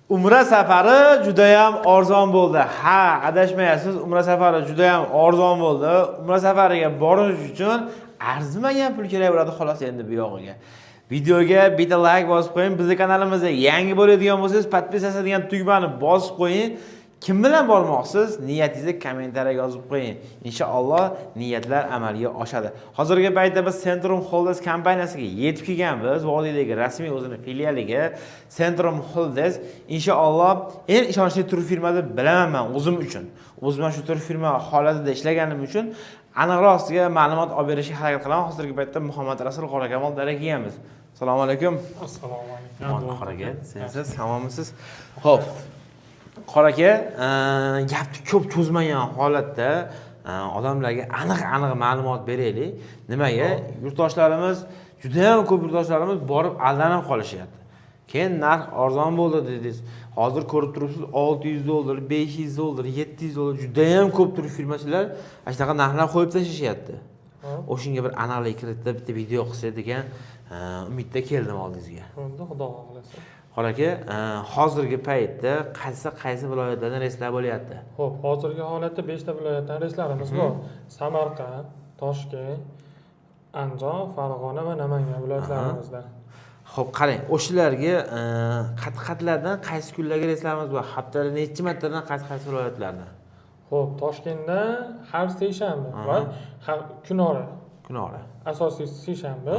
Umra safari judayam arzon bo'ldi. Ha, adashmayapsiz, umra safari judayam arzon bo'ldi. Umra safariga borish uchun arzimagan pul kerak bo'ladi xolos endi bu yog'iga. Videoga bitta like bosib qo'ying. Bizning kanalimizga yangi bo'ladigan bo'lsangiz, подписаться degan tugmani bosib qo'ying. Kim bilan bormoqsiz? Niyatingizni kommentariyaga yozib qo'ying. Inshaalloh niyatlar amalga oshadi. Hozirgi paytda biz Centrum Holidays kompaniyasiga yetib kelganmiz. Vodiydagi rasmiy o'zini filialiga Centrum Holidays inshaalloh eng ishonchli tur firma deb bilaman men o'zim uchun. O'zim ham shu tur firma holatida ishlaganim uchun aniqroq sizga ma'lumot olib berishga harakat qilaman. Hozirgi paytda Muhammad Rasul Qorakamol dara kelganmiz. Assalomu alaykum. Assalomu alaykum. Qora aka, sensiz, salomatsiz. Xo'p. Qora aka, gapni ko'p cho'zmagan holatda odamlarga aniq-aniq ma'lumot beraylik. Nimaga? Yurtdoshlarimiz, juda ham ko'p yurtdoshlarimiz borib aldanib qolishyapti. Keyin narx arzon bo'ldi dedingiz. Hozir ko'rib turibsiz, 600 dollar, 500 dollar, 700 dollar, juda ham ko'p tur firmachilar ana shunaqa narxlar qo'yib tashlashyapti. O'shunga bir aniqlik kiritib bitta video qilsak degan umidda keldim oldingizga. Bo'ldi, xudo xohlasa. Qora aka, hozirgi paytda qaysi qaysi viloyatlardan reyslar bo'lyapti? Xo'p, hozirgi holatda 5 ta viloyatdan reyslarimiz bor. Samarqand, Toshkent, Andijon, Farg'ona va Namangan viloyatlarimizda. Xo'p, qarang, o'shalarga qat-qatlardan qaysi kunlarga reyslarimiz bor? Haftada necha martadan qaysi qaysi viloyatlardan? Xo'p, Toshkentda har seshanba va har kunora. Kunora. Asosiy seshanba.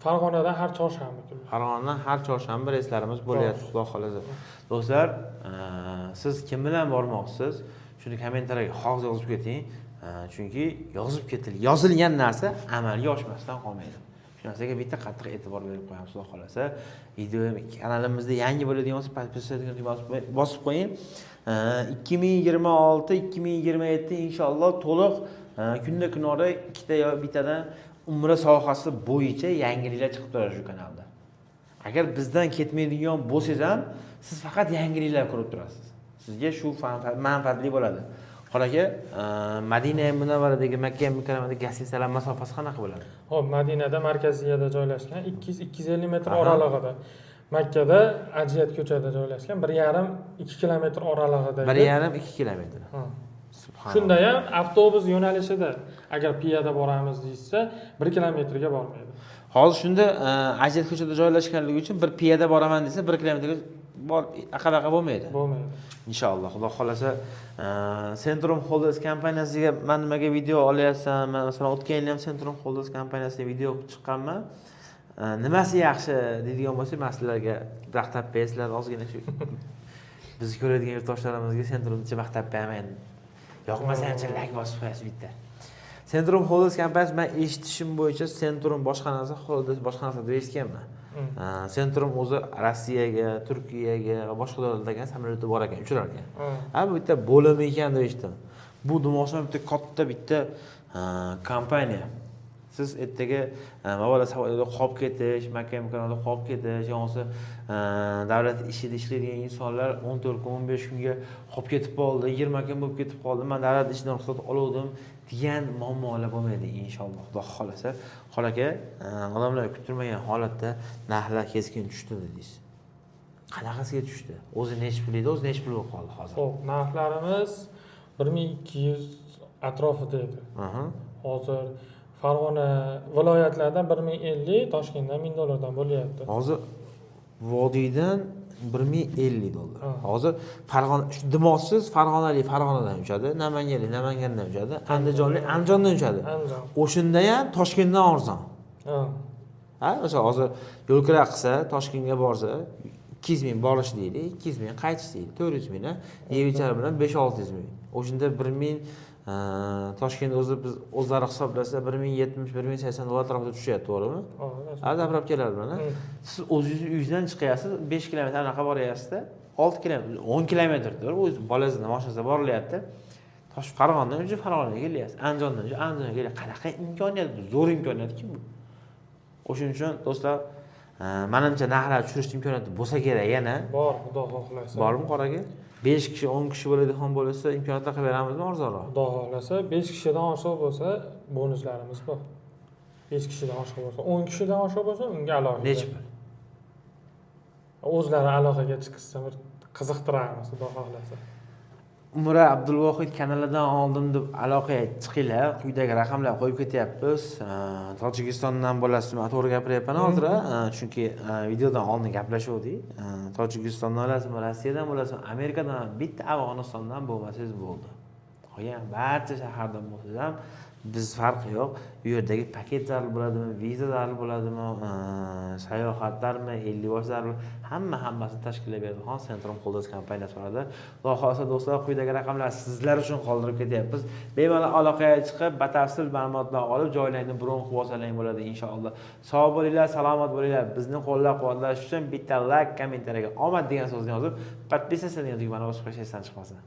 Farg'onadan har chorshanba kuni. Farg'onadan har chorshanba reyslarimiz bo'lyapti, xudo xohlasa. Do'stlar, siz kim bilan bormoqchisiz? Shuni kommentariyaga hozir yozib keting. Chunki yozib ketil, yozilgan narsa amalga oshmasdan qolmaydi. Shu narsaga bitta qattiq e'tibor berib qo'yamiz, xudo xohlasa. Video kanalimizda yangi bo'ladigan bo'lsa, подписаться degan tugmani bosib qo'ying. 2026, 2027 inshaalloh to'liq kunda kunora ikkita yo bittadan umra sohasi bo'yicha yangiliklar chiqib turadi shu kanalda. Agar bizdan ketmaydigan bo'lsangiz ham, siz faqat yangiliklar ko'rib turasiz. Sizga shu manfaatli bo'ladi. Qora aka, Madina Munavvaradagi, Makka Mukarramadagi гостиница lar masofasi qanaqa bo'ladi? Xo'p, Madinada markaziyada joylashgan 200-250 metr oralig'ida. Makkada Ajyad ko'chada joylashgan 1,5-2 kilometr oralig'ida. 1,5-2 kilometr. Ha. Subhanalloh. Shunda ham avtobus yo'nalishida, agar piyoda boramiz deyishsa, 1 kilometrga bormaydi. Hozir shunda Ajyad ko'chada joylashganligi uchun bir piyoda boraman desa, 1 kilometrga bor aqal bo'lmaydi. Bo'lmaydi. Inshaalloh, xudo xohlasa, Centrum Holidays kompaniyasiga man nimaga video olyapsan? Man masalan o'tgan yili ham Centrum Holidays kompaniyasiga video qilib chiqqanman. Nimasi yaxshi deydigan bo'lsak, man sizlarga maqtab sizlar ozgina shu bizni ko'radigan yurtdoshlarimizga Centrumni maqtab beraman. Yoqmasa ancha like bosib qo'yasiz bitta. Centrum Holidays kompaniyasi, man eshitishim bo'yicha, Centrum boshqa narsa, Holidays boshqa narsa deb eshitganman. Centrum o'zi Rossiyaga, Turkiyaga va boshqa davlatlarga samolyotda bor ekan, uchirar ekan. Ha, bu bitta bo'limi ekan deb eshitdim. Bu demoqchiman, bitta katta bitta kompaniya. Siz ertaga mabodo samolyotda qolib ketish, Makka Mukarramada qolib ketish, yo bo'lmasa davlat ishida ishlaydigan insonlar 14 kun, 15 kunga qolib ketib qoldi, 20 kun bo'lib ketib qoldi, man davlat ishidan ruxsat oluvdim degan muammolar bo'lmaydi inshaalloh, xudo xohlasa. Qora aka, odamlar kutilmagan holatda narxlar keskin tushdi dedingiz. Qanaqasiga tushdi? O'zi nechi pul edi, o'zi nechi pul bo'lib qoldi hozir? Xo'p, narxlarimiz 1200 atrofida edi. Hozir Farg'ona viloyatlardan 1050, Toshkentdan 1000 dollardan bo'lyapti. Hozir vodiydan 1050 dollar. Ha. Hozir Farg'ona shu demoqchisiz, Farg'onalik Farg'onadan uchadi, Namanganlik Namangandan uchadi, Andijonlik Andijondan uchadi. Andijon. O'shanda ham Toshkentdan arzon. Ha. Ha, masalan, hozir yo'lkira qilsa, Toshkentga borsa, 200 ming borish deylik, 200 ming qaytish deylik, 400 ming, yeb ichari bilan 5-600 ming. O'shanda 1000 Toshkent o'zi biz o'zlari hisoblasa 1070, 1080 dollar atrofida tushyapti, to'g'rimi? Hozir. Ha, заправка lar bilan. Hmm. Siz o'zingizni uyingizdan chiqyapsiz, 5 kilometr anaqa boryapsizda, 6 kilometr, 10 kilometrdir, o'zi bolangizni mashinasida borilyapti. Tosh Farg'onadan уже Farg'onaga kelyapsiz, Andijondan уже Andijonga kelyapsiz. Qanaqa imkoniyat bu? Zo'r imkoniyatki bu. O'shuning uchun do'stlar, manimcha narxlar tushirish imkoniyati bo'lsa kerak yana. Bor, xudo xohlasa. Bormi, qora aka? 5 kishi, 10 kishi bo'ladigan bo'lsa, imkoniyatlar qilib beramizmi arzonroq? Xudo xohlasa, 5 kishidan oshiq bo'lsa, bonuslarimiz bor. 5 kishidan oshiq bo'lsa, 10 kishidan oshiq bo'lsa, unga alohida. Nechi pul? O'zlari aloqaga chiqishsa, bir qiziqtiramiz, xudo xohlasa. Umra Abdulvohid kanalidan oldim deb aloqaga chiqinglar, quyidagi raqamlar qo'yib ketyapmiz. Tojikistondan bo'lasizmi, to'g'ri gapiryapman hozir, a? Chunki videodan oldin gaplashuvdik. Tojikistondan bo'lasizmi, Rossiyadan bo'lasizmi, Amerikadan, bitta Afg'onistondan bo'lmasangiz bo'ldi, qolgan barcha shahardan bo'lsangiz ham biz farqi yo'q. U yerdagi paket zarur bo'ladimi, viza zarur bo'ladimi, sayohatlarmi, 50 bosh zarur, hammasini tashkillab beradigan Centrum Holdings kompaniyasi boradi. Xudo xohlasa, do'stlar, quyidagi raqamlar sizlar uchun qoldirib ketyapmiz. Bemalol aloqaga chiqib, batafsil ma'lumotlar olib, joylarni bron qilib olsalaring bo'ladi, inshaalloh. Sog' bo'linglar, salomat bo'linglar. Bizni qo'llab quvvatlash uchun bitta layk, kommentariyaga omad degan so'zni yozib, подписаться degan tugmani bosib qo'yish esdan chiqmasin.